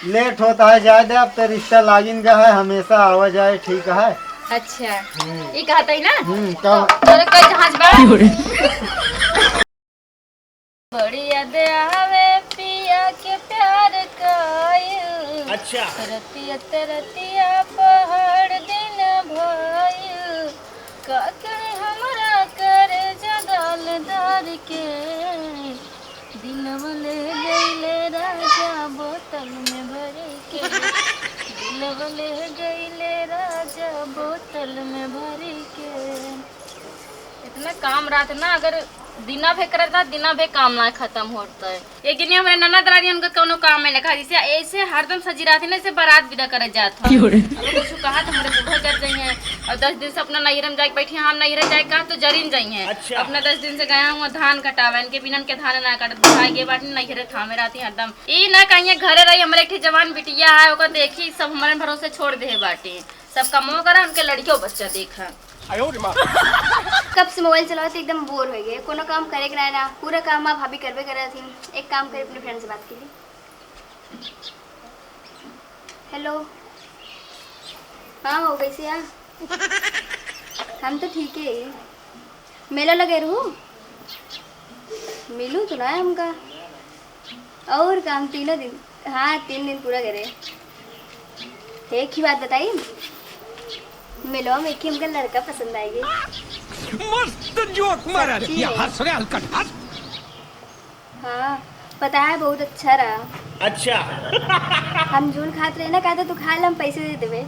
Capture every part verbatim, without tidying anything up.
लेट होता है, जाए दे, अब तो रिश्ता लागिन का है, हमेशा आवा जाए, ठीक है। अच्छा, हम्म। ई कहत है ना? हम्म, तो कहो। तोरे कोई जहाज बा? बड़ी याद आवे पिया के प्यार कइल। अच्छा। रतिया ते रतिया पहाड़ दिन भइल। का कहे हमरा करेजा डाल डार के। दिलवा ले गइले राजा बोतल में भर के। दिलवा ले गइले राजा बोतल में भर के। इतना काम रहत ना, अगर दिना भे करत ना, दिना भे काम ना खत्म होत है। एक दिन हमरे ननद रहती, उनका कौनो काम में लिखा, जैसे ऐसे हरदम सजी रहती ना, जैसे बारात विदा करे जात हो। क्यों रे? अब कुछ कहा तो हमरे बूढ़ा जर जाइए, और दस दिन से अपना नैहरे में जाके बैठी, हम नैहरे जाए कहा तो जरिन जाइए। अच्छा। अपना दस दिन से गया हुआ धान कटावे, इनके बिना इनके धान ना कटत, भाई के बाटी नैहरे थामे रहती हरदम। ई ना कहिए घरे रही, हमरे एक ठे जवान बिटिया है, ओकर देखी सब हमारे भरोसे छोड़ दे बाटी। सब कमो करा, उनके लड़कियों बच्चा देखा। आयो रे माँ। कब से मोबाइल चलावत एकदम बोर हो गए, कोनो काम करे के ना ना, पूरा काम आप भाभी करबे करे थी। एक काम करे, अपने फ्रेंड से बात कीजिए। हेलो, हाँ हो, कैसे है? हम तो ठीक है। मेला लगे रहू, मिलू तो ना हमका। और काम तीनों दिन, हाँ, तीन दिन पूरा करे। एक ही बात बताई, मिलो में एक ही हमका लड़का पसंद आएगी। मस्त जोक मारा रे। सच्ची ये है। हंस रे हलकट, हंस। हाँ, पता है, बहुत अच्छा रहा। अच्छा। हम जोन खात रहे ना, कहते तू खा ले, हम पैसे दे देवे।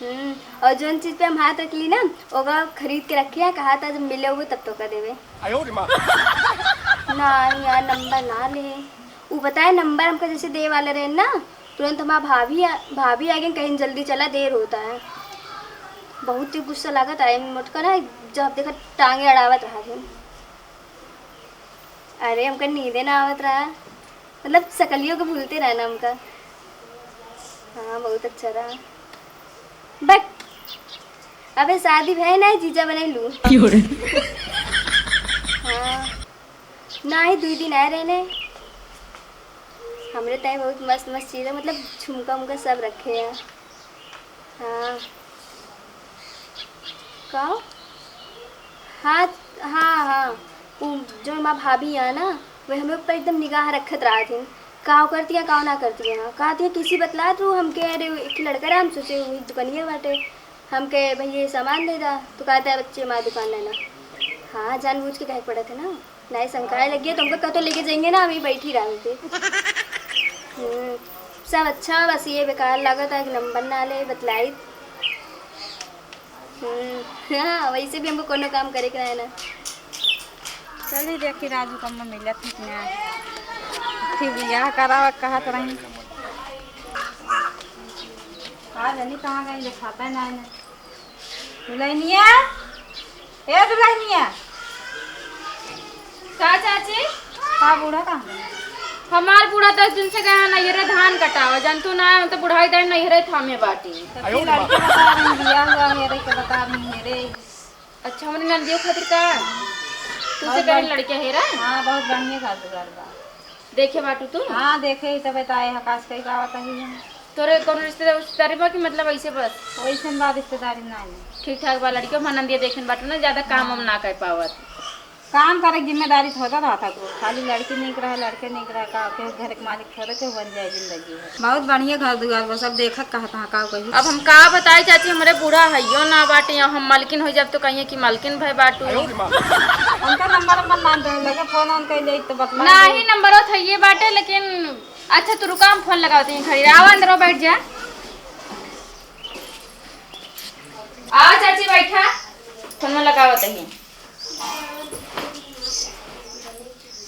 हम्म, और जोन चीज पे हम हाथ रख ली ना, ओका खरीद के रखिया, कहा था जब मिले हुए तब तो कर देवे। आयो रे माँ। ना यार, नंबर ना ले। उ बताए, नंबर हमका जैसे दे वाले रहे ना, तुरंत हमार भाभी आ, भाभी आगे कहीं जल्दी चला, देर होता है। बहुत ही गुस्सा लागत है, मोटका ना, जब देखा टांगे अड़ावत रहा थे। अरे, हमका नींदे ना आवत रहा, मतलब, सकलियों को भूलते रहना हमका। हाँ, बहुत अच्छा रहा। बट अबे शादी भय ना, जीजा बने लू। क्यों रे? हाँ, ना ही दुई दिन आए रहने। हमरे ताई बहुत मस्त मस्त चीज है, मतलब, झुमका उमका सब रखे हैं। हाँ। का? हाँ, हाँ, हाँ। उ जो हमार भाभी है ना, वे हमें ऊपर एकदम निगाह रखत रहत हैं। का करती है, का ना करती है। कहती है, किसी बतला तू हमके, अरे, एक लड़का रहा, हम सोचे वही दुकनिया बाटे। हमके, "भैया, ये सामान दे दा।" तो कहता है, "बच्चे, हमारी दुकान है ना।" हाँ, जानबूझ के कहे के पड़त है ना। नहीं, शंकाए लगी है, तुमको कतो लेके जाएंगे ना, हम ही बैठी रहा थे। हम्म, सब अच्छा, बस ये बेकार लागत है कि नंबर ना ले, बतलाई। हम्म, हाँ, वैसे भी हमको कोनो काम करे के रहे ना। चली देखी राजू कम्मा मिलत है कि ना। फिर बियाह करावा कहत रही। का जानी कहाँ गई, देखाता है ना, ना। दुल्हनिया, ए दुल्हनिया। का चाची? का बूढ़ा कहाँ गए? हमार बूढ़ा दस दिन से गए हैं नैहरे धान कटावा, जानतू ना, हम तो बुढ़ाई दाई नैहरे थामे बाटी। तो फिर लड़के बता रही, बियाह हुआ हेरे के बता रही हेरे। अच्छा, हमरे नंदियो खातिर का? तुझसे बहुत कहीं बढ़- लड़के हेरा? हाँ, बहुत बढ़िया घर दुआर बा। देखे बाटू तू? हाँ, देखे ही तो बताए, हकास कई का बताई हम। तोरे कौनो रिश्तेदार उश्तेदारी बा कि मतलब ऐसे बस? वैसन बा रिश्तेदारी ना है। ठीक ठाक बा लड़कियों, हमार नंदिया देखे बाटू ना, ज्यादा काम हम ना कर पावत। काम करे के जिम्मेदारी तो होता रहता को, खाली लड़की नीक रहे, लड़के नीक रहे, का के घर के मालिक थोड़े के बन जाए जिंदगी भर। बहुत बढ़िया घर दुआर बा, सब देखत कहत हाँ का कही। अब हम का बताई चाची, हमरे बूढ़ा हइयो ना बाटे, अब हम मलकिन हो जाब तो कहिए कि मलकिन भय बाटू। उनका नंबर, नंबर ना दे, लगे फोन ऑन कर ले तो बतला दे। नहीं, नंबर तो ये बाटे, लेकिन अच्छा, तू रुका, हम फोन लगावत हई घड़ी। आवा, अंदर बैठ जा। आवा चाची, बैठा, फोन में लगावत हई।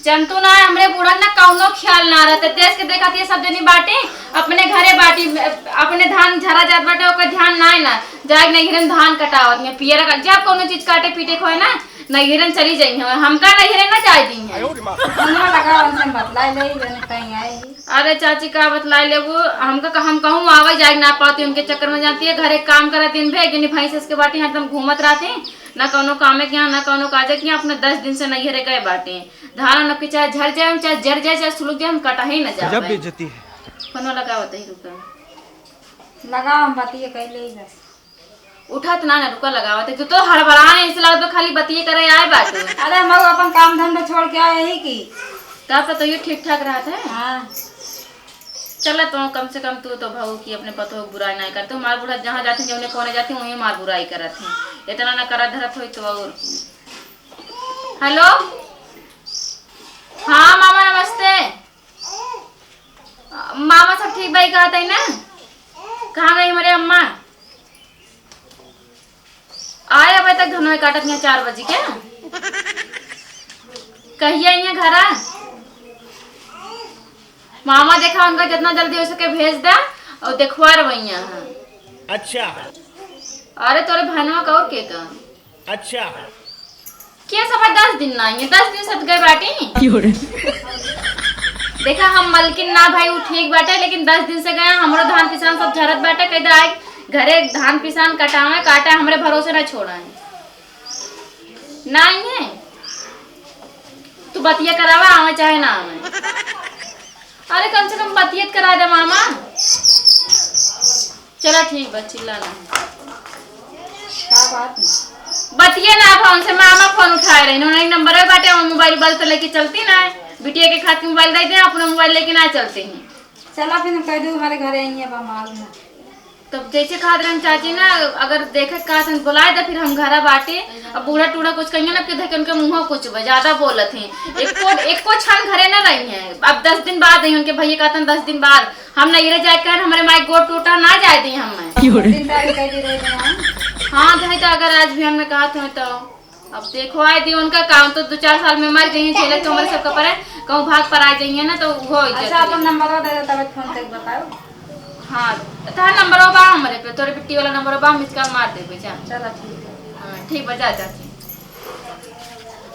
जनतू ना, हमरे बूढ़ा ना कौनो ख्याल ना रहते। देश के देखत ये सब जनी बाटे, अपने घरे बाटी, अपने धान झरा जात बाटे, ओकर ध्यान ना है ना। जाए नैहरे में धान कटावत में पियर का, जब कौनो चीज काटे पीटे के होए ना, नैहरे में चली जाई। हम, हमका नैहरे ना जाए दी है। फोनवा लगावा, उनसे बतलाए ले, जने कहीं आए ही। अरे चाची, का बतलाए लेबू? हमका कह-, हम कहूँ आवे जाए ना पाती, उनके चक्कर में जाती है, घरे काम करा दिन भे, गिनी भैंस इसके बाटी हरदम घूमत रहती, ना कौनो कामे के यहाँ, ना कौनो काजे के यहाँ, अपने दस दिन से नैहरे गए बाटे। धान उन के चाहे झर जाए, चाहे जर जाए, चाहे सुलग जाए, हम कटा ही ना जाए। गजब बेइज्जती है। फोनवा लगावत ही, रुका। लगाओ, हम बतिये कैले ही बस। उठत ना, ना, रुका, लगावत ही। तू तो हड़बड़ाए, ऐसे लगत बा खाली बतिये करे आए बाटू। अरे, हम अपन काम धंधा छोड़ के आए ही कि। तब तो, तो ये ठीक ठाक रहत है। हाँ। चला तो, कम से कम तू तो भाऊ की अपने पतोह की बुराई नाहीं करते। मार बूढ़ा जहाँ जाती, जौने कोने जाती, वहीं मार बुराई करत है। इतना ना करा धरत होई तो और। हेलो, हाँ मामा नमस्ते। मामा सब ठीक बाई कहत है ना? कहाँ गई हमारे अम्मा? आए अबे तक धनवे काटत यहाँ चार बजे के। कहिया यहाँ घरा? मामा देखा उनका जितना जल्दी हो सके भेज दा और देखवा रवैया है। अच्छा। अरे तोरे भनवा का और के का? अच्छा। के सब है, दस दिन ना आई है, दस दिन से गए बाटी। क्यों रे? देखा, हम मलकिन ना भाई, उ ठीक बाटे, लेकिन दस दिन से गए, हमरो धान पिसान सब झरत बाटे, कह दे आए घरे धान पिसान कटावे, काटे, हमरे भरोसे ना छोड़ा है। ना आई है, तू बतिया करावा, आवे चाहे ना आवे। अरे कम से कम बतियत करा दे मामा। चला ठीक बा, चिल्ला ना। का बात ना? बतिये ना, फोन से मामा फोन उठाए रहे, उन्हें नंबर बाटे, हम मोबाइल उबाइल तो लेके चलती ना है। बिटिया के खातिर मोबाइल दे दे, अपना मोबाइल लेके ना चलते हैं। चला फिर हम कह दू हमारे घरे आई है बा माल में। तब जैसे खात रहन चाची ना, अगर देखे का सन बुलाए दे, फिर हम घरा बाटे। अब बूढ़ा टूढ़ा कुछ कहिए ना, फिर देखे उनके मुँह कुछ बा, ज्यादा बोलत हैं। एको, एको क्षण घरे ना रही हैं। अब दस दिन बाद आई, उनके भैया कहतन दस दिन बाद हम ना इरे जाए, कहन हमरे माई गोड़ टूटा ना जाए दी हम। क्यों रे? दिन भर कह दे रहे हैं। हाँ, तो है तो अगर आज भी हमने कहा था तो अब देखो आए दी उनका काम तो दो चार साल में मर जाइए, झेले तो हमारे सबका पड़े, कहूँ भाग पर आ जाइए ना तो वो इज्जत अच्छा, है। अपन नंबर दे दे, तब फोन करके बताओ। हाँ, तोहार नंबरवा बा हमरे पे, तोरे बिट्टी वाला नंबरवा बा, मिस कॉल मार देबे जा। चलो ठीक है। हाँ, ठीक बा, जा चाची।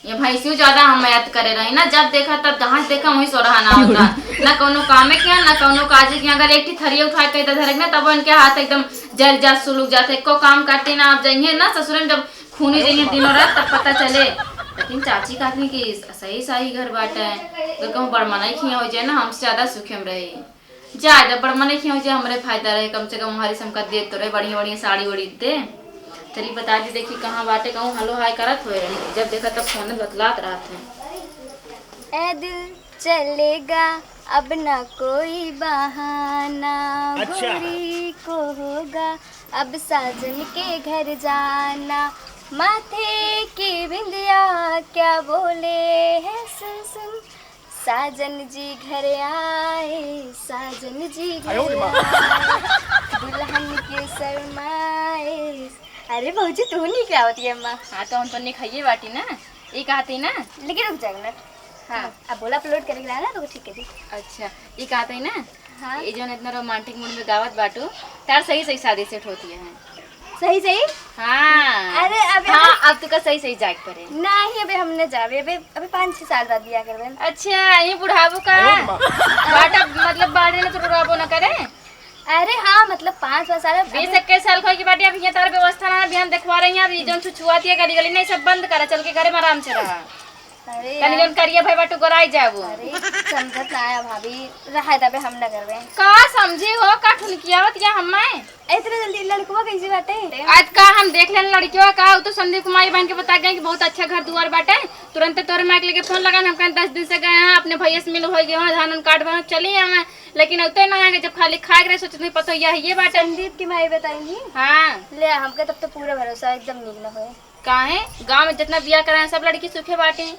ये भैंसियों ज्यादा हम याद करे रही ना, जब देखा तब जहाँ देखा वहीं सोरहा ना होता। ना कौनो कामे किया, ना कौनो काजे किया। अगर एक ठी थरिया उठा के इधर धरे ना, तब उनके हाथ एकदम जल जात, सुलुक जात, एको काम करती ना। आप जाइए ना ससुरे में, जब खूनी जाइए दिनों रात, तब पता चले। लेकिन चाची कहती कि सही सही घर बाटे, तो कहूँ बड़ मनई खिया हो जाए ना, हमसे ज्यादा सुखे में रही। जाए दे, बड़ मनई खिया हो जाए, हमरे फायदा रहे, कम से कम हमारी समका देत तो रहे, बढ़िया बढ़िया साड़ी ओड़ी दे। चली बता दी, देखी कहाँ बाटे, कहूँ हलो हाय करत हुए रही, जब देखा तब फोन बतलात रहत है। ए दिल चलेगा अब ना कोई बहाना, अच्छा। गोरी को होगा अब साजन के घर जाना, माथे की बिंदिया क्या बोले है सुन सुन, साजन जी घर आए, साजन जी घर आयो रे माँ। आए, दुल्हन के शर्माए। अरे भौजी, तू नहीं क्या होती है अम्मा? हाँ, तो हम तो नहीं खाइए बाटी ना, ये कहते ना। लेकिन रुक जाएगा ना। हाँ। अब बोला अपलोड करेगा ना, तो ठीक है दी। अच्छा, ये कहते ना। हाँ। ये जो इतना रोमांटिक मूड में गावत बाटू, तार सही सही शादी सेट होती है। सही सही? हाँ। अरे, अबे हाँ, अबे अब तुका सही सही जाए के पड़े। नहीं, अबे हम न जाबे, अबे, अबे पाँच छह साल बाद बियाह करबे। अच्छा, ये बुढ़ाबू का? अरे माँ। बाटा, मतलब, बाढ़े न तो रोबो न करे। अरे हाँ, मतलब, पाँच छह साल, अबे बीस इक्कीस साल खोई की बाटी, अब ये तार व्यवस्था ना, अभी हम देखवा रही हैं, अभी जौन छुछुआती है, गली गली नहीं, सब बंद करा, चल के घरे में आराम से रहा। अरे तनी यार। जौन करिया भाई बाटू गोराई जाबू। अरे, समझत ना है भाभी, रहा दबे, हम न करबे। का समझी हो, का ठुनकियावत या हम्मे? इतने जल्दी लड़कवा कैसे बाटे? आज का हम देख लेन लड़किया का, उ तो संदीप कुमारी बहन के बता गए कि बहुत अच्छा घर दुआर बाटे। तुरंत तोरे माइक लेके फोन लगा, हम कहें दस दिन से गए हैं, अपने भैया से मिल हो गए हैं, धान उन काट बना चली आवे, लेकिन उतने ना आएंगे, जब खाली खाए के रहे सोचते पता यह ये बाटे। संदीप की माई बताएंगी? हाँ। ले हमके तब तो पूरा भरोसा एकदम नीक न होए। काहे? गाँव में जितना बियाह कराए सब लड़की सुखे बाटे।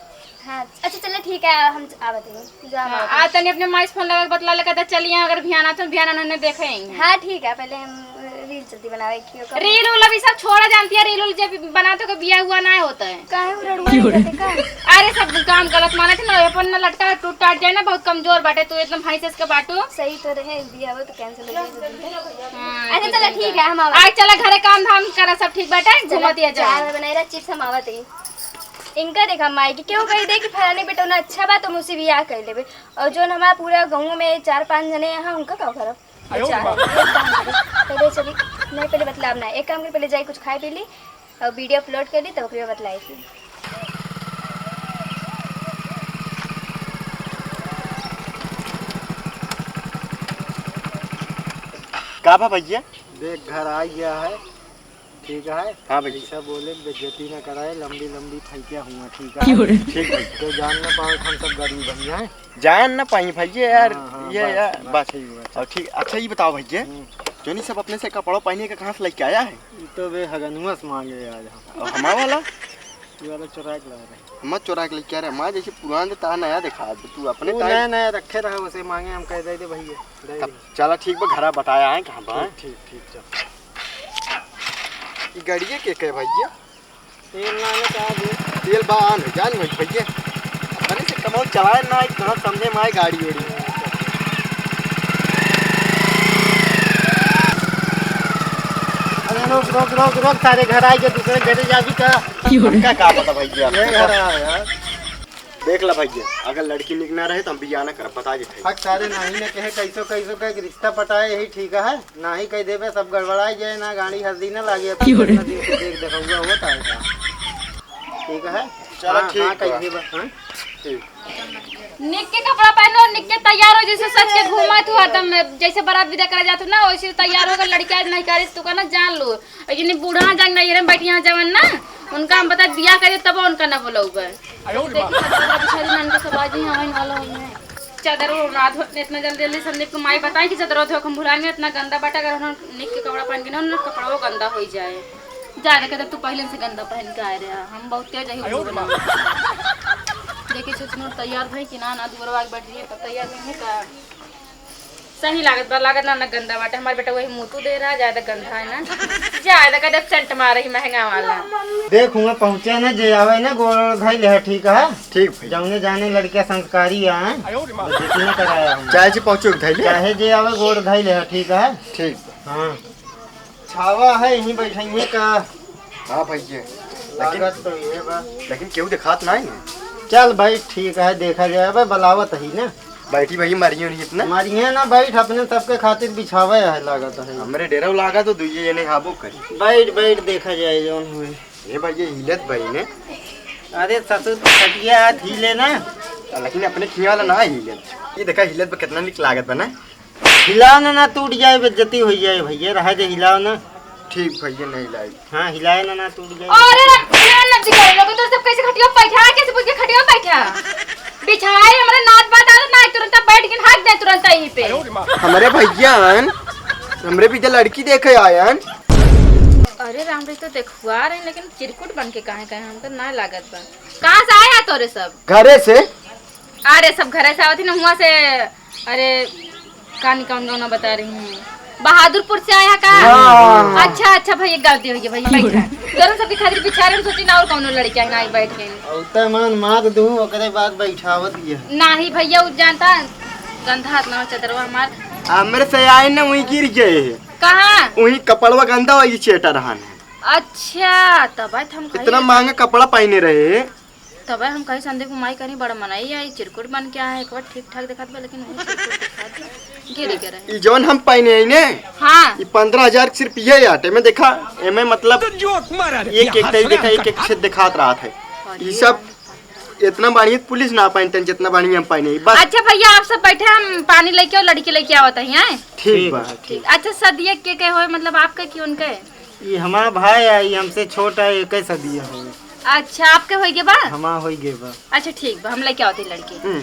हाँ, अच्छा चलो ठीक है, हम आवत हैं। जो हम हाँ, आवत हैं। आ तनी अपने माई से फोन लगा के बतला ले, कहता चलिए अगर भियाना तो भियाना उन्होंने देखे ही हैं। हाँ ठीक है, पहले हम रील जल्दी बनावे की ओकर। रील उल अभी सब छोड़ा जानती है, रील उल जब बनाते को बिया हुआ ना होता है। काहे उ रड़ुआ क्यों रे? नहीं करते का? अरे सब काम गलत माने थे ना, अपन ना लटका टूट टाट जाए ना, बहुत कमजोर बाटे तू, एकदम भैंस के बाटू। सही तो रहे, बिया हो तो कैंसिल हो जाए। हाँ, अच्छा, चलो, ठीक है, हम आवत। आइ चला घरे काम धाम करा, सब ठीक बाटे, चलो, घूमतिया जा। चाय वाय बनाई रहा, चिप्स हम आवत ही। इनका देखा माई की, क्यों कही दे कि फलानी बेटा ना अच्छा बा, तो मुझसे बियाह कर लेबे। और जो हमारा पूरा गाँव में चार पाँच जने यहाँ, उनका का करब? आयो अच्छा, रे बाप। एक काम करी, पहले चली, नहीं, पहले बतलाब ना, एक काम करी, पहले जाई कुछ खाई पी ली, और वीडियो अपलोड कर ली, तब ओकरे बाद बतलाई थी। का बा भैया? देख, घर आ गया है, ठीक है? हाँ भैया। ऐसा बोले, बेइज्जती ना कराए, लंबी लंबी फैकिया हुआ, ठीक है? ठीक भैया। तो जान ना पावे, हम सब गरीब भैया हैं। जान ना पाई भैया यार, हाँ, हाँ, ये बस, यार, बस, बस। सही हुआ। और ठीक, अच्छा ये बताओ भैया, हम्म। जोनी सब अपने से कपड़ा पहने का कहाँ से लेके आया है? ये तो बे हगनुआ से मांगे आज हम। और हमारा वाला? ये वाला चुरा के ला रहे। मत चुरा के लेके आ रहे, हमारा जैसे पुरान देता है, नया दिखा दे तू अपने तू टाइम। नया नया रखे रहा, उसे मांगे हम कह दे, दे भैया, दे तब दे। चला ठीक बा, घरा बताया है कहाँ बा। ठीक, ठीक, ठीक, चल। ये गाड़िए के, के भैया? तेल ना आने का दे। तेल बा आन, जान भाई भैया। अपने से कमाओ चलाए ना, कहाँ समझे में आए गाड़ी वाड़ी। अरे रोक, रोक, रोक, रोक, सारे घर आए के दूसरे घरे जाबी का? हमका का पता भैया। ये घर आया यार। देख ला भैया, अगर लड़की निक ना रहे तो हम बियाह ना करब, बता देते हैं। हक सारे नाही ने कहे कैसो कैसो का एक रिश्ता पटाए यही ठीक है, नाही कह देबे सब गड़बड़ाए जाए ना, गाड़ी हल्दी ना लागे, अब क्यों रे? कितना दिन से देख देखा हुआ होता है का? ठीक है? चलो हाँ, ठीक हाँ, बा। कहिए बा, हाँ? ठीक। निक के कपड़ा पहनो, निक के तैयार हो, जैसे सज के घूमत हो हरदम, जैसे बारात विदा करे जात हो ना, वैसे तैयार होकर लड़कियां नहीं करे, तू का ना जान लो। और जिन्हें बूढ़ा जान नहीं रे, बैठी यहाँ जवन ना, उनका हम बता बियाह करे तब उनका ना बोलौबे। आयो रे देखी माँ। सब बिछारी मन के सब आज ही हमारे वाला होई है। चादर ओढ़ रात होत ने इतना जल्दी जल्दी संदीप को माई बताई कि चादर ओढ़ हम भुलाए में इतना गंदा बाटा, अगर उन्होंने निक के कपड़ा पहन के ना, उन्होंने कपड़ा वो गंदा हो ही जाए। जा रे, कहते तू पहले से गंदा पहन के आए रहे, हम बहुत तेज ही आयो रे माँ। देखी सोचनो तैयार भई कि ना, ना दुबरवा के बैठ रही है, तब तैयार नहीं है का? सही लागत बा, लागत ना, ना गंदा बाटे। हमार बेटा वही मुँह तू दे रहा, ज्यादा गंदा है ना। ज्यादा का जब सेंट मारे ही महंगा वाला। देख, हुआं पहुँचे ना, जे आवे ना, गोड़ धई ले, ठीक है? ठीक भाई। जौने जाने लड़किया संस्कारी आए, आयो रे माँ। बेइज्जती ना कराया हम। चाहे जी पहुँचो, धई ले। चाहे जे आवे, गोड़ धई ले, ठीक है? ठीक। हाँ। छावा है, यहीं बैठेंगे का? हाँ भैया। लेकिन लागत तो ये बा। लेकिन केहू देखात नाही है। चल भाई, ठीक है, देखा जाए। अबे, बलावत ही ना। बैठी भाई, मारियो नहीं इतना। मारिए ना, बैठ, अपने सबके खातिर बिछावे है, लागत है। हमरे डेरा लागत तो दुइये जने हाबो करी। बैठ, बैठ, देखा जाए जौन हुए। ये भाई, ये हिलत भाई ने। अरे ससुर, खटिया हाथ हिले ना। लेकिन अपने खिया वाला ना हिलत। ये देखा, हिलत पे कितना निक लागत बा ना। हिलाओ ना, ना टूट जाए, बेइज्जती हो जाए भैया, रहा दे, हिलाओ ना। ठीक भैया, नहीं लाई। हाँ, हिलाए ना, ना टूट जाए। अरे, ना, ना, ना, दिखाई लोग, तो सब कैसे खटिया बैठा, कैसे बोल के खटिया बैठा? बिछाए, हमरा नात बात आदत ना, तुरंत बैठ के हाथ दे, तुरंत यहीं पे। हमरे भैया आन, हमरे पीछे लड़की देखे आयन। अरे राम रे, तो देखुआ रहे, लेकिन चिरकुट बन के काहे, काहे हमको ना लागत बा। कहाँ से आया तोरे सब? घरे से। अरे, सब घरे से आवत ही ना, हुआं से। अरे, कानी कौन गाना बता रही हूँ, बहादुरपुर से आया का? हाँ। अच्छा, अच्छा भैया, गलती हो गई भैया, बैठा। तोरन सबके खातिर बिछारे में सोची ना, और कौनो लड़किया ना आई बैठ के। और तमान मार दूँ, ओकरे बाद बैठावत ये। नाही भैया, उ जानता, गंधा हाथ ना चदरवा हमार। हमरे से आए ना, वहीं गिर गए। कहाँ? वहीं कपड़वा गंदा, वही चेटा रहन। अच्छा, तब हम कही इतना महंगा कपड़ा पहने रहे। तबे हम कही संदीप माई करी बड़ा मनई आई, चिरकुट बन के आए, एक बार ठीक ठाक दिखात बा, लेकिन वही चिरकुट दिखात बा। गिर के रहे। ई जौन हम पहने आई ने, हाँ। ई पन्द्रह हजार के सिर्फ ये आटे में देखा, एमे मतलब तो जोक मारा रे, एक, एक हंस तरी देखा, रहा एक, एक छेद दिखात रहत है। अरे ई सब इतना बढ़िया पुलिस ना पहनते हैं, जितना बढ़िया हम पहने आई। बस। अच्छा भैया, आप सब बैठे, हम पानी लेके और लड़की लेके आवत है, हैं? ठीक बा। ठीक। अच्छा, सदिया के, के होए, मतलब आपका कि उनके? ये हमारा भाई है, ये हमसे छोटा है, एक ही सदिया है। अच्छा, आपके होई गे बा? हमार होई गे बा। अच्छा, ठीक बा, हम लेके आवत ही लड़की। हम्म।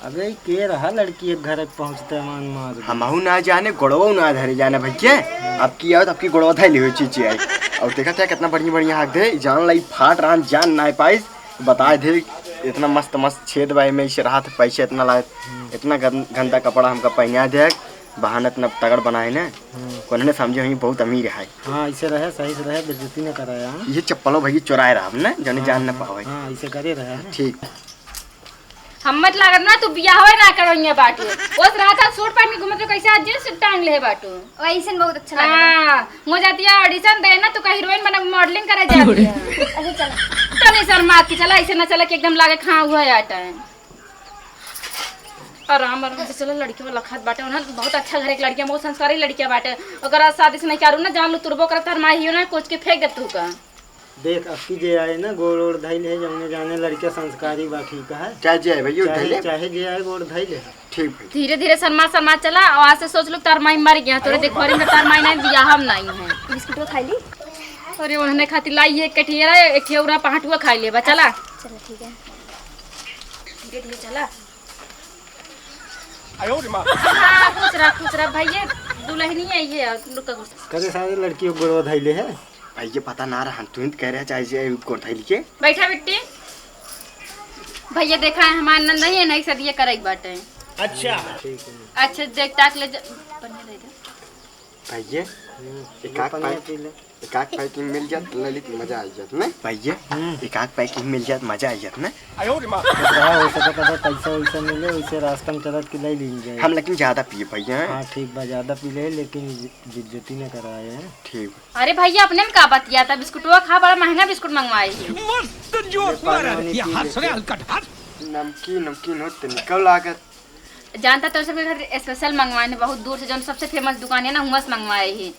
अबे, के रहा लड़की एक घर पहुँचते मान मार दे। हमहू ना जाने, गोड़वा ना धरे जाने भैया। अब की आवत, अब की गोड़वा धर लियो चीची आई। और देखा था कितना बढ़िया बढ़िया हाथ दे, जान लाई फाट रहा, जान ना पाइस, बता दे, इतना मस्त मस्त छेद बा, में इसे रहा था पैसे इतना लाए, इतना गन-, गंदा कपड़ा हमका पहना दे, बहाना इतना तगड़ बनाए ना, हम्म। उन्होंने समझे हम बहुत अमीर है। हाँ, ऐसे रहे, सही से रहे, बेइज्जती न कराया, हाँ? ये चप्पलो भैया चुराए रहा हमने, जाने हाँ, जान न हाँ, पावे। हाँ, ऐसे करे रहे, हाँ। ठीक। हम मत लागत ना, तू बियाहवे ना करो इहाँ बाटे। ओस रात सूट पहन के घूमत रहो, कैसे आज जींस टांग ले बाटू? वैसन बहुत अच्छा लगा। हाँ, हो जाती है audition दे ना, तू का हीरोइन बना modeling करे जाती है। अच्छा, चला। तनी शर्मात की चला, ऐसे ना चला कि एकदम लागे खा हुआ है आटा है। आराम आराम से चला, लड़की वाला खात बाटे, उन्हें बहुत अच्छा घर एक लड़कियां, बहुत संस्कारी लड़कियां बाटे। ओकरा शादी से नहीं करू ना, जान लो तुरबो करत हर माई हियो ना, कोच के फेंक दे तू का। देख, अब की जे आए ना, गोड़ ओड़ धइल है, जौने जाने लड़का संस्कारी बा, ठीक है। चाहे जे आए भैया, चाहे, धइले। चाहे जे आए, गोड़ धइले। ठीक भाई। धीरे धीरे शर्मा शर्मा चला, और आज से सोच लो तार माई मर गया, तोरे देखवारी में तार माई नहीं, बियाह हम नहीं है। बिस्कुटवा खाई ली। अरे उन्हने खातिर लाई है कटियरा, एक ठे उरा पहाटुआ खाई लेबा, चला। चलो ठीक है। धीरे धीरे चला। आयो रे माँ। हाँ, खुश रह, खुश रह भैया, दुल्हनी आई है, रुका कुछ। कदे सारे लड़की को गोड़वा धइले है। भैया पता ना रहन, तू ही तो कह रहा चाहे जे गोड़ धइल के। बैठा बिट्टी। भैया देखा है, हमार नंद ही है, नहीं सदिया करई बाटे। अच्छा। ठीक है। अच्छा, देख ताक ले जा, पन्नी दे दे। भैया, हम्म, एक आध पन्नी पैक, पी ले। एक आध पैकिंग मिल जात, ललित मजा आ जात, नहीं? भैया, हम्म। एक आध पैकिंग मिल जात, मजा आ जात, नहीं? खुश रहा, हो सकता है पैसा वैसा मिले, वैसे रास्ता में चलत के ले लीन जाए। हम लेकिन ज्यादा पिए भैया, हैं? हाँ, ठीक बा, ज्यादा पी ले, लेकिन बेइज्जती न कराए, हैं? ठीक। अरे भैया, अपने में का बतिया था? बिस्कुटवा खा, बड़ा महंगा बिस्कुट मंगवाए ही। मस्त जोक मारा, ये हंस रहे हलकट हंस। नमकीन, नमकीन हो तो निकल लागत। जानता तो सबके घर स्पेशल मंगवाए हैं, बहुत दूर से, जौन सबसे फेमस दुकान है ना, हुआं से मंगवाए ही।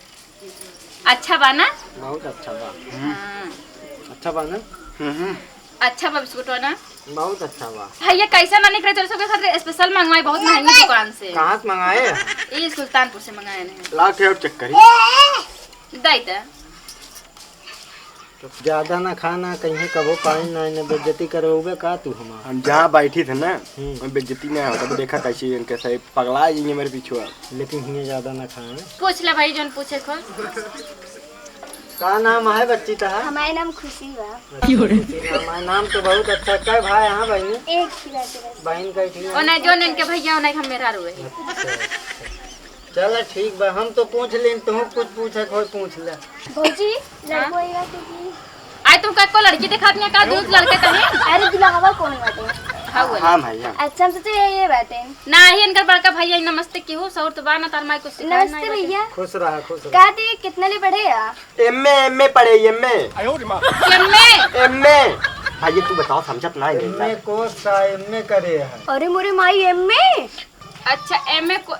अच्छा बा ना? बहुत अच्छा बा। हाँ। अच्छा बा ना? हम्म, हम्म। अच्छा बा बिस्कुटवा ना? बहुत अच्छा बा। भैया कैसा ना निकले, तो सबके खातिर स्पेशल मंगवाए, बहुत महंगी दुकान से। कहाँ से मंगाए? ये सुल्तानपुर से मंगाए हैं। लाओ, ठेव चेक करी। दे दे। ज्यादा ना खाना, कहीं कबो पानी ना, ना बेइज्जती करवाओगे का तू हमार? हम जहाँ बैठी थे ना, हम्म। वहीं बेइज्जती ना होता, तो देखा कैसे इनके सही पगला जाएंगे मेरे पीछे। लेकिन हियाँ ज्यादा ना खाए। पूछ ले भाई, जौन पूछे को। का नाम है बच्ची तहार? हमारे नाम खुशी बा। अच्छा, खुशी नाम है। नाम तो बहुत अच्छा। कै भाई यहाँ बहनी? एक ही बाटे बस। बहन कै थी? ओने जौन इनके भैया, ओने हम मेहरारू है। अच्छा, अच्छा। चला ठीक बा, हम तो पूछ लेन, तुहूँ कुछ पूछे के होई पूछ ले। भौजी, हाँ? लड़को आइबा के जी। आई तुमका एको लड़की दिखात नहीं का, दूध लड़के कहीं? अरे दुल्हवा कौन बाटे? हाँ, वो हाँ वाला। भैया। अच्छा, हम सोचे ये, ये बाटे। ना ही इनकर बड़का भैया, नमस्ते केहू, सौर तो बा ना, तार माई कुछ सिखाए नमस्ते नहीं बाटे। भैया। खुश रहा, खुश रहा। का दी, कितना ले पढ़े आ? एमए, एमए पढ़े, एमए। एमए? एमए। भैया तू बताओ, समझत ना है एमए कोर्स का एमए करे है। अरे मोरे माई, एमए? अच्छा, एमए को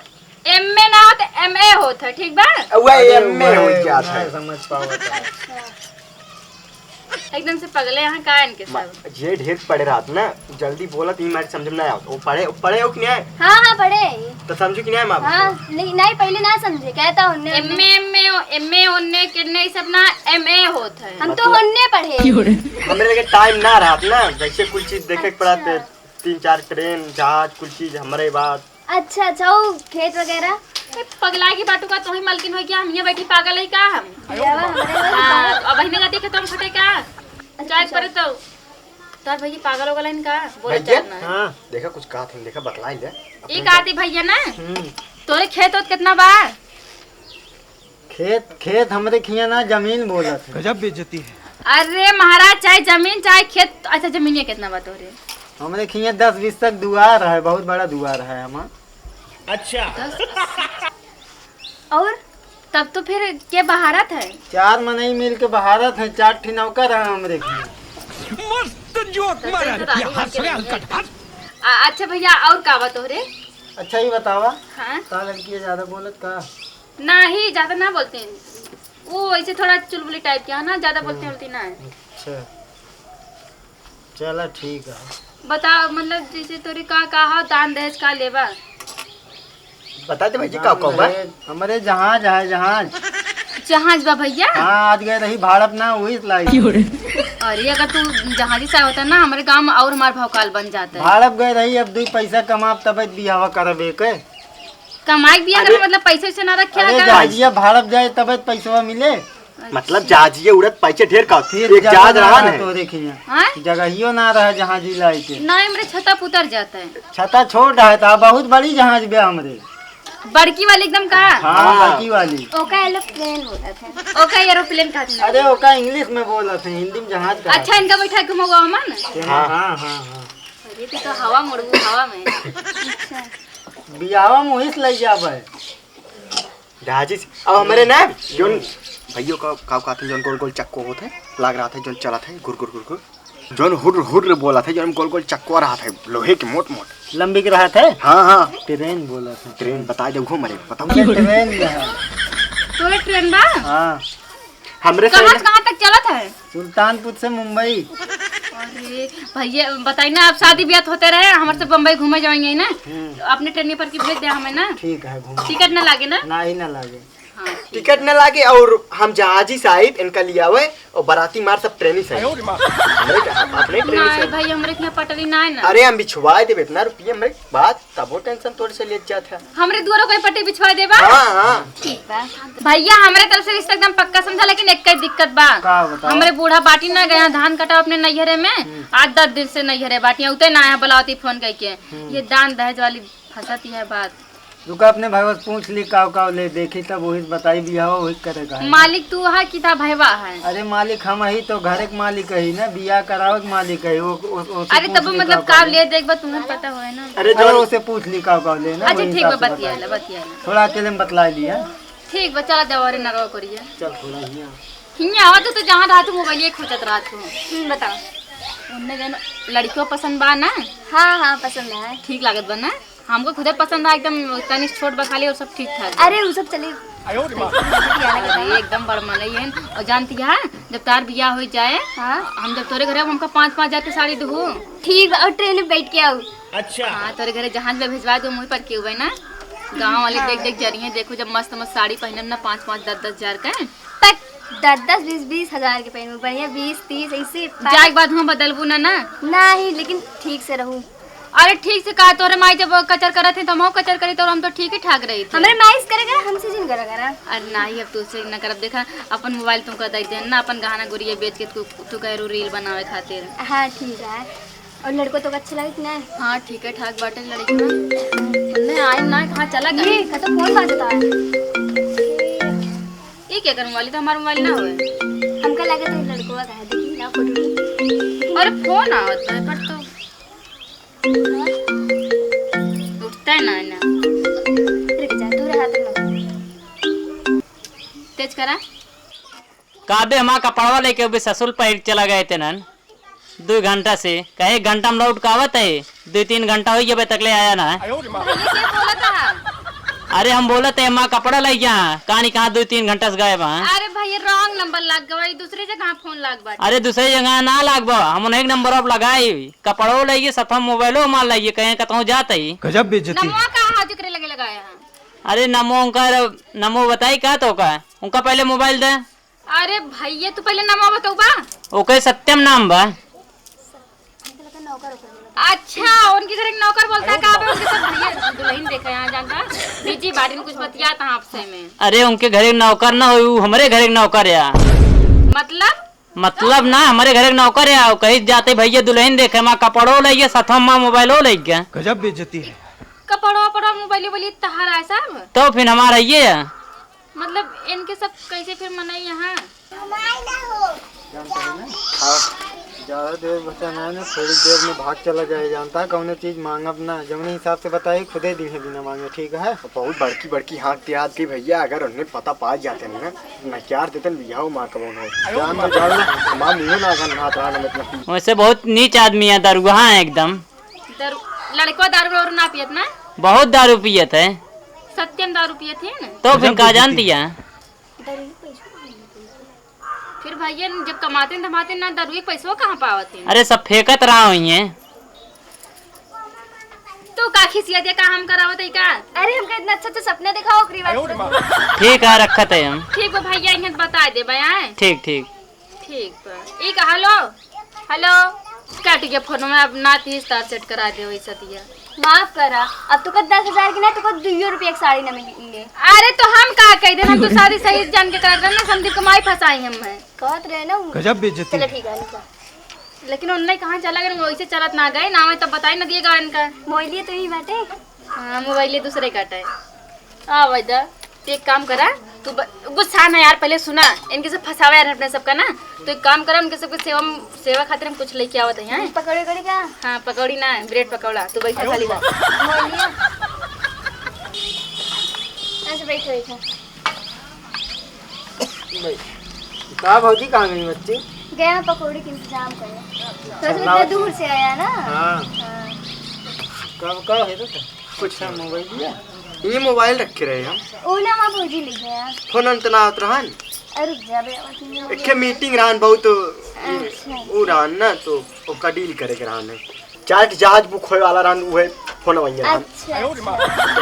एमए ना होत, एमए होत है, ठीक बा? वह अरे, एमए हो वह जात है। नहीं समझ पावत है। अच्छा। एकदम से पगले यहाँ का इनके म-, सब? जे ढेर पढ़े रहत ना, जल्दी बोलत ही, मारे समझ में ना आवत। वो पढ़े, पढ़े हो कि नहीं आए? हाँ, हाँ, पढ़े। तो समझू कि नहीं आए, माँ बाप हाँ, को? नहीं, नहीं, पहले ना समझे, कहता उन्ने, उन्ने। एमए, एमए, एमए, ओन्ने, केन्ने, ई सब ना, एमए होत है। हम तो मतलब ओन्ने पढ़े। हमरे लगे टाइम ना रहत ना, जैसे कुछ चीज देखे के पड़त, अच्छा। तीन चार ट्रेन, जहाज, कुल चीज हमरे बात। अच्छा, अच्छा, वो खेत वगैरह? ए, पगला के बाटू का, तोही मलकिन होई क्या? हम यहाँ बैठी पागल है का हम? यावा, हमरे घर हाँ, अब बहिने जाती खेतों में खटे का? अच्छा, जाए अच्छा। पड़े तो। तार भैया पागल हो गलन का? बोले भैया? चाहत ना। हाँ। देखा कुछ कहा थे, देखा बतलाई ले। ई कहा थी भैया ना? हम्म। तोरे खेत होत कितना बा? खेत, खेत हमरे खिया ना, जमीन बोलत है। गजब बेइज्जती है। अरे महाराज, चाहे जमीन, चाहे खेत, अच्छा, जमीनिया कितना बा तोहरे? हमरे खिया दस बीस तक दुआर है, बहुत बड़ा दुआर है हमार। अच्छा। दस? और तब तो फिर के बहारत है? चार मनई मिल के बहारत है, चार ठे नौकर है हमरे खिया। मस्त जोक तब मारा, तो ये रानी बन हंस के रहे रही है। हलकट हंस। आ, अच्छा भैया, और का बा तोहरे? अच्छा, ये बतावा, हाँ? का लड़की है, ज्यादा बोलत का? नाही, ज्यादा ना बोलते हैं। वो ऐसे थोड़ा चुलबुली टाइप के है ना, ज्यादा बोलते हम्म। बोलती ना है। अच्छा, चला ठीक है। बता, मतलब, जैसे तोरे का, का हो, दान दहेज का लेबा? बता दे भाई जी, का, का बा? हमरे, हमरे जहाज है, जहाज। जहाज बा भैया? हाँ, आज गए रही भाड़प ना, वही से लाई। अरे, अगर तू जहाजी से होता ना, हमरे गांव में और हमार भौकाल बन जाता है। भाड़प गए रही, अब दुई पैसा कमाब, तब बियाहवा करब एक। कमाई बिया अरे, करब, मतलब पैसे वैसे ना रखे अरे, का? जहाजिया भाड़प जाए, तब पैसवा मिले। अच्छा। मतलब जहाजिया उड़त पैसे ढेर का, फिर एक जहाज जगह ना रहा रहा ना। तो देखिए, हाँ? जगहियो ना रहा जहाजी लाए के। ना, हमरे छता पुतर जाता है। छता छोट है, तो बहुत बड़ी जहाज बे हमरे। बड़की वाली एकदम का? हाँ, हाँ। बड़की वाली। ओका एरोप्लेन बोलत है। ओका एरोप्लेन कहत है। अरे, ओका इंग्लिश में बोलत है, हिंदी में जहाज कहत है। अच्छा, इनका बैठा के घुमावा मन? हाँ। हाँ, हाँ, हाँ। अरे, तू तो हवा में उड़बू, हवा में। अच्छा। बियाहवा में वही से ले जाबे। जहाजी से। अब हमरे ना, जोन भैया का, का कहत है, जोन गोल गोल चक्को होत है, लाग रहत है, जोन चलत है, गुर गुर गुर गुर। जौन हुर्र हुर्र बोलत है, जौन गोल गोल चक्कवा रहत है, लोहे के मोट मोट। लंबी के रहत है? हाँ, हाँ। ट्रेन बोलत है। ट्रेन बताइ देउ हो मरे, बताओ। ये ट्रेन है। तोरे ट्रेन बा? हाँ। हमरे से कहाँ से कहाँ तक चलत है? सुल्तानपुर से मुंबई। अरे ए, भैया बताई ना, आप शादी ब्याह होते रहे, हमारे से बम्बई घूमे जाएंगे ना, हम्म। तो अपने ट्रेन पर की भेज दे हमें ना। ठीक है, घूम। टिकट ना लागे ना? ना ही ना लागे। हाँ, ठीक टिकट है। ना लागे और हम जहाजी से आइब, इनका लियावे और बाराती मार सब ट्रेन से आइब। हमरे के, अपने ट्रेन से नहीं आइब। भाई, हमरे के यहाँ पटरी ना है ना। अरे हम बिछवाए देबे इतना रुपया, हमरे बात तबो टेंशन तोर से लेत जात है। हमरे दुआरो कोई पट्टी बिछवा देबा? हाँ, हाँ। ठीक बा। भैया, हमरे तरफ से रिश्ता एकदम पक्का समझा, लेकिन एक ही दिक्कत बा। का बताओ? हमरे बूढ़ा बाटी ना गया धान कटा अपने नैहरे में, हम्म। आठ दस दिन से नैहरे बाटी, उते ना आया बुलावती फोन करके। हम्म। ये दान दहेज वाली फंसत ही है बात। रुका, अपने भाई से पूछ ली, काव काव ले देखी, तब वही बताई, बियाह वही करे का है। मालिक तू है कि था भैया है? अरे मालिक हम ही तो, घर के मालिक है ना, बियाह करावे के मालिक है। वो, वो, वो से अरे पूछ तब ली, मतलब काव काव काव ले। ले देखबा, तुम्हें पता होए ना। अरे अरे जो उसे पूछ ली, काव काव ले ना, अच्छा वही ठीक बा, हिसाब से बतिया बताई। ले, बतिया ले। थोड़ा अकेले में बतला लिया। ठीक बा, चला देवा रे नरवा करिया। चल थोड़ा हियाँ। हियाँ आवा तू तो जहाँ रहत हूँ, मोबाइल खोजत रहत हूँ। हम्म, बताओ। उनने जन लड़कियों पसंद बा ना? हाँ, हाँ, पसंद है। ठीक लागत बा ना? हमको खुदे पसंद है एकदम, तनी छोट बा खाली और सब ठीक ठाक बा। अरे, उ सब चली। अरे, एकदम बड़ मनई है। और जानती है, जब तार बियाह हो जाए, हाँ। हम जब तोरे घरे, हमका पाँच पाँच हजार के साड़ी दहू। ठीक बा, और ट्रेन में बैठ के आऊ। अच्छा। हाँ, तोरे घरे जहाज में भेजवा दो, मुँह पर के हुए ना। गाँव वाले हाँ। देख देख जरिए, देखो जब मस्त मस्त साड़ी पहनब ना, पाँच पाँच दस दस हजार के। तक दस दस बीस बीस हजार के पहनू, बढ़िया बीस तीस ऐसे। जाए के बाद हुआं बदलबू ना, ना? नहीं, लेकिन ठीक से रहू। अरे ठीक से का, तोरे माई जब कचर करत है तो हम कचर करी, तो हम तो ठीक ही ठाक रही थे। हमरे माई से करे करा, हमसे जिन करा करा। अरे नहीं, अब तुझसे न करब। देखा, अपन मोबाइल तुमका दे देन ना, अपन गहना गुरिया बेच के तू, तू कह रू रील बनावे खातिर। हाँ ठीक है। और लड़को तो अच्छा लगे कि ना? हाँ ठीक है, ठाक बाटे लड़की। नहीं आए ना, कहाँ चला गए? ये का तो फोन बाजता है। ये क्या करूँ वाली, तो हमारा मोबाइल ना होए। हमका लगे तो लड़को का है, देखी ना फोटो। अरे फोन आवत है पर तो उठता है ना, ना। रुक जा, दूर हाथ में। तेज करा। काबे हमार कपड़वा लेके अभी ससुर पहिर चला गए थे नन, दो घंटा से। कहे एक घंटा में लौट के आवत है, दो तीन घंटा हो गया, अबे तक ले आया ना है। भैया के बोला था? अरे हम बोलत है, हमार कपड़ा ले गया, कहानी कहाँ दो तीन घंटा से गायब है। अरे भैया, wrong number लग गवा, ई दूसरे जगह फोन लग बाटे। अरे दूसरे जगह ना लग बा, हम उन्हें एक नंबर अब लगाई, कपड़ो ले गए, साथ में मोबाइलो मार ले गए, कहीं कतहूँ जात है। गजब बेइज्जती। नमवा का हाथ एकरे लगे लगाया है? अरे नमो उनका, नमो बताई का तो का, उनका पहले मोबाइल दे। अरे भैया, तू पहले नाम बताऊ बा। ओके सत्यम नाम बा। अच्छा, उनके घर एक नौकर बोलता का बा, उनके साथ भैया दुल्हन देखे यहाँ जानता, बिजी बाटी में कुछ बतियात हैं आपसे में। अरे उनके घर एक नौकर ना हो, उ हमरे घर एक नौकर या। मतलब? मतलब ना, हमरे घर एक नौकर या, उ कही जाते भैया दुल्हन देखे, माँ कपड़ो ले गया, साथ में माँ मोबाइलो ले गया। गजब बेइज्जती है। कपड़ो, कपड़ो, मोबाइल, मोबाइल तहार है सब? तो फिर हमारा ये है। मतलब इनके सब कैसे फिर मनई यहाँ? हाँ, ज्यादा देर बचा ना है ना, थोड़ी देर में भाग चला जाए, जानता है कौनो चीज मांगब ना, जौने हिसाब से बताई खुदे दी है बिना मांगे, ठीक है? बहुत बड़की बड़की हाँक दिया थी भैया, अगर उन्हें पता पा जाते ना, तो मैं क्या देते बिहाव माँ का बोल जान में जान ना, हमार मुँह ना गन हाथ रहा ना मतलब। वैसे बहुत नीच आदमी है, दरुआ है एकदम। दारू, लड़का दारू और ना पियत ना? बहुत दारू पियत है। सत्यम दारू पियत है ना? तो फिर का जानती है? फिर भैया जब कमाते हैं, धमाते हैं ना, दारू के पैसवा कहाँ पावत हैं? अरे सब फेंकत रहा हुई है। तू का खिसिया दिया, का हम करावत है का? अरे हमका इतना अच्छा अच्छा सपना दिखाओ, ओकरी बात। ठीक है, रखत है हम। ठीक बा भैया, इन्हें बता दे बयाए। ठीक, ठीक। ठीक बा। ई का, हेलो, हेलो। काट के फोन में अब ना तीस तार सेट करा दे वही सतिया। माफ करा, अब तो का दस हजार की ना, तो का दुइयो रुपया की साड़ी ना मिले। अरे तो हम का कह दे, हम तो शादी सही जान के करा दे ना, संदीप कमाई फंसाई हम है। कहत रहे ना वो। गजब बेइज्जती। चलो ठीक है, निकल। लेकिन उनने कहाँ चला गए, वैसे चलत ना गए ना, मैं तब बताई ना दिए गए इनका। मोबाइलिए तो ही बाटे। हाँ, मोबाइलिए दूसरे काटे। आ भाई दा, तू एक काम करा, तू ब-, गुस्सा ना यार, पहले सुना, इनके सब फंसावा यार अपने सबका ना, तो एक काम करा, उनके सबके सेवा, सेवा खातिर हम कुछ लेके आवत है, हैं? पकौड़ी, पकौड़ी का? हाँ, पकौड़ी ना, ब्रेड पकौड़ा, तू बैठा खाली बा। बोलिए। ऐसे बैठो, बैठो। भाई, का भौजी कहाँ गई बच्ची? गया पकौड़ी के इंतजाम करे। तो इतना दूर से आया ना? हाँ। हाँ। कब, कब है तो? कुछ है मोबाइल लिया? ये मोबाइल रखे रहे हम। ओ ना, वहाँ भौजी ले गया। फोन अंत ना आवत रहन? अरे रुक जा बे, अबे तुम लोग एक मीटिंग रहन बहुत, अच्छा। उ रहन ना, तो ओका डील करे के रहन है। चार ठे जहाज बुक होए वाला रहन, उहे फोन वही रहन। अच्छा, अच्छा।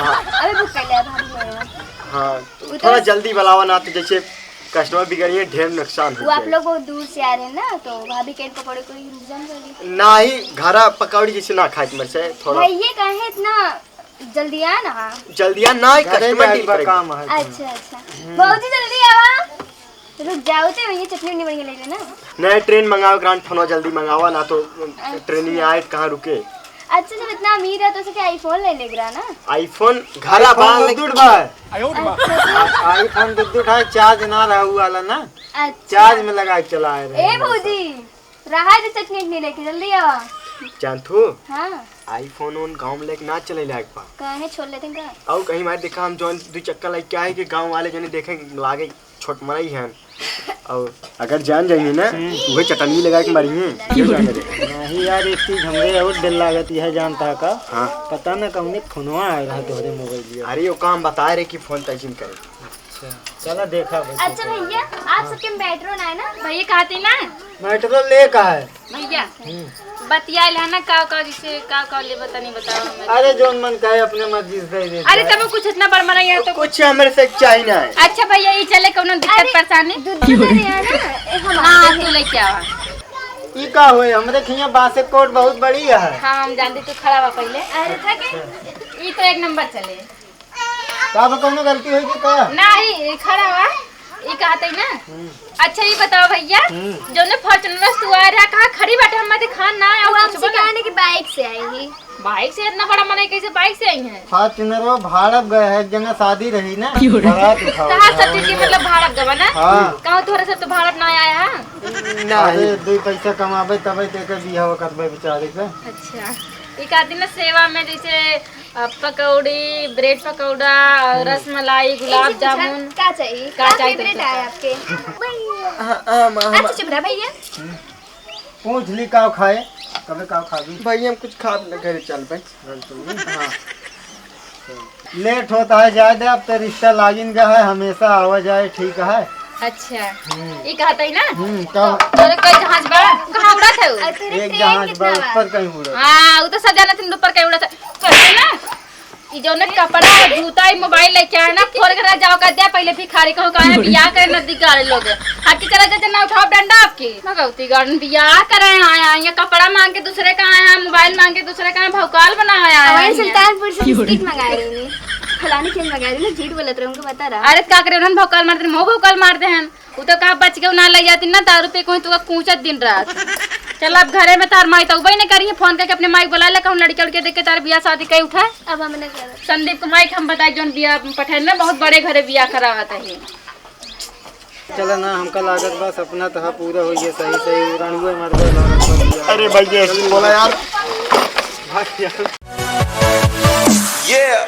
हाँ। अबे बुक कर ले भाभी मेरे। हाँ, तो उ तो थोड़ा जल्दी बुलावा ना, तो जैसे कस्टमर बिगड़िए, ढेर नुकसान हो वो आप जाए। लोग बहुत दूर से आ रहे हैं ना, तो भाभी के पकौड़े को इंतजाम कर ली। नाही, घरा पकौड़ी जैसे ना खाए मर से थोड़ा। भैया काहे इतना जल्दी आ ना। जल्दी आ ना, अरे कस्टमर जा, डील एक बार करेगा। काम है। अच्छा, अच्छा। भौजी जल्दी आवा। रुक जाओ, तो ये चटनी उटनी बढ़िया ले लेना। नया ट्रेन मंगाओ, ग्रांड फोनवा जल्दी मंगावा ना, तो अच्छा। ट्रेन में आए कहाँ रुके। अच्छा, जब इतना अमीर है तो उसे क्या आईफोन ले लेगा ना? आईफोन घरा आईफोन बाल तो लग- दूर बा। अच्छा, अच्छा। आ-, आईफोन तो दूर है, चार्ज ना रहा हुआ वाला ना। अच्छा। चार्ज में लगा के चला रहे ए हैं। भौजी, रहा है तो चटनी उटनी लेके जल्दी आवा। जानत हो? हाँ। आईफोन उन गाँव में लेके ना चले लायक बा। काहे, छोड़ लेते हैं का? और कहीं मार देखा, हम जौन दो चक्का लेके आए कि गाँव वाले जने देखे लागे छोट मनई हैं। और अगर जान जाइए ना, हम्म। उहे चटनी लगा के मारिए। नहीं यार, एक चीज हमरे और डर लागत यह जानता का? हाँ। पता ना कौने फोनवा आए रहा तोहरे मोबाइल। अरे, वो काम बता रहे कि फोन तय जिन करे। अच्छा, चला देखा भाई। अच्छा भैया, आप सबके मेट्रो ना है ना? भैया कहती ना। मेट्रो ले का है? भैया, हम्म। बतियाइल है ना, का, का, जैसे का, का लेबे तनी बताओ हमें। अरे, जौन मन कहे अपने मर्जी से दे दे। अरे, तब कुछ इतना बड़ मना यहाँ तो कुछ हमरे से चाही ना है। अच्छा भैया, ये चले, कौनो दिक्कत अरे, परेशानी? दूध दे रहे हैं ना, ए, हम हाँ, आते तू हैं। लेके आवा। ई का होए, हमरे खिया बांसे कोट बहुत बड़ी है। हाँ, हम जानते, तू खड़ा हुआ पहले। अरे, था के? ई तो एक नंबर चले। का बा, कौनो गलती होई कि का? नाही, खड़ा हुआ। ई कहते ना। हम्म। अच्छा, ई बताओ भैया, हम्म। जौने Fortuner से तू आ रहा, कहाँ खड़ी बाटे? हम दिखा ना आया, वो कुछ हमसे बोला। कहने की बाइक से आई ही। बाइक से? इतना बड़ा मनई कैसे बाइक से आई है? Fortuner वो भाड़प गए है, एक जगह शादी रही ना, क्यों रे? बारात उठाओ तहार गए सब चीज के हैं। मतलब भाड़प गवा ना? हाँ। कहो तोहरा सब तो भाड़प ना आया है? नहीं। अरे, दो पैसा कमाबे तबे तो एकर बियाह करबे बेचारे के। अच्छा, ई कहती ना सेवा में जैसे अ, पकौड़ी, ब्रेड पकौड़ा, और हम्म। रसमलाई, गुलाब इनसे पूछा, जामुन। का चाहिए? का का चाहिए favorite तुमसे? है आपके? हाँ, हाँ, माँ, अच्छा, हाँ। चुप रहा भैया। हम्म। पूछ ली का खाए, कबे का खाबी? भाई, हम कुछ खाब न, घरे चल भाई। चल तू। हाँ। लेट होता है, जाए दे, अब तो रिश्ता लागिन गया है, हमेशा आवा जाए ठीक है। अच्छा, हम्म। ई कहत है ना? हम्म, तो तोरे कई जहाज बा? कहाँ उड़त है उ? अरे, तेरे एक train जहाज बा, कितना बा? ऊपर कहीं उड़त। हाँ, उ तो सब जानत हैं, ऊपर कहीं उड़त है। चल ना, ई जौने कपड़ा, जूता, ई मोबाइल लेके आए ना, फोड़ के रह जाओ, कह दिया, पहले भिखारी कहो, काहे बियाह करे नदी गाड़े लोग। हट के चला जा, ना उठाओ डंडा आपके। भगवती गाड़न बियाह करे आया, ये कपड़ा मांग के दूसरे का आया, मोबाइल मांग के दूसरे का आया, भौकाल बनाया है। हमारे सुल्तानपुर से बिस्किट मंगाए रहे ने, फलाने के मंगाए रहे ने, झूठ बोलत रहे, उनको बता रहा। अरे का करे, उन्होंने भौकाल मार दे, मुँह भौकाल मार दे हैं। उ तो का बच के ना ले जाती ना, दारू पे कोई तो कूचत दिन रात। चल अब घरे में तार माई तो उबई नहीं करी है, फोन करके अपने माई बुला ले, कहूँ लड़के उड़के देख के तार बियाह शादी कई उठा। अब हम ना करब। संदीप को माई के हम बताई, जौन बियाह पठाए ना, बहुत बड़े घरे बियाह करावत है। चला ना, हमका लागत बा सपना तो पूरा हो गया, सही सही रणुए मरबे लागत बा बियाह। अरे भैया, ऐसे बोला यार। भाग यार। Yeah।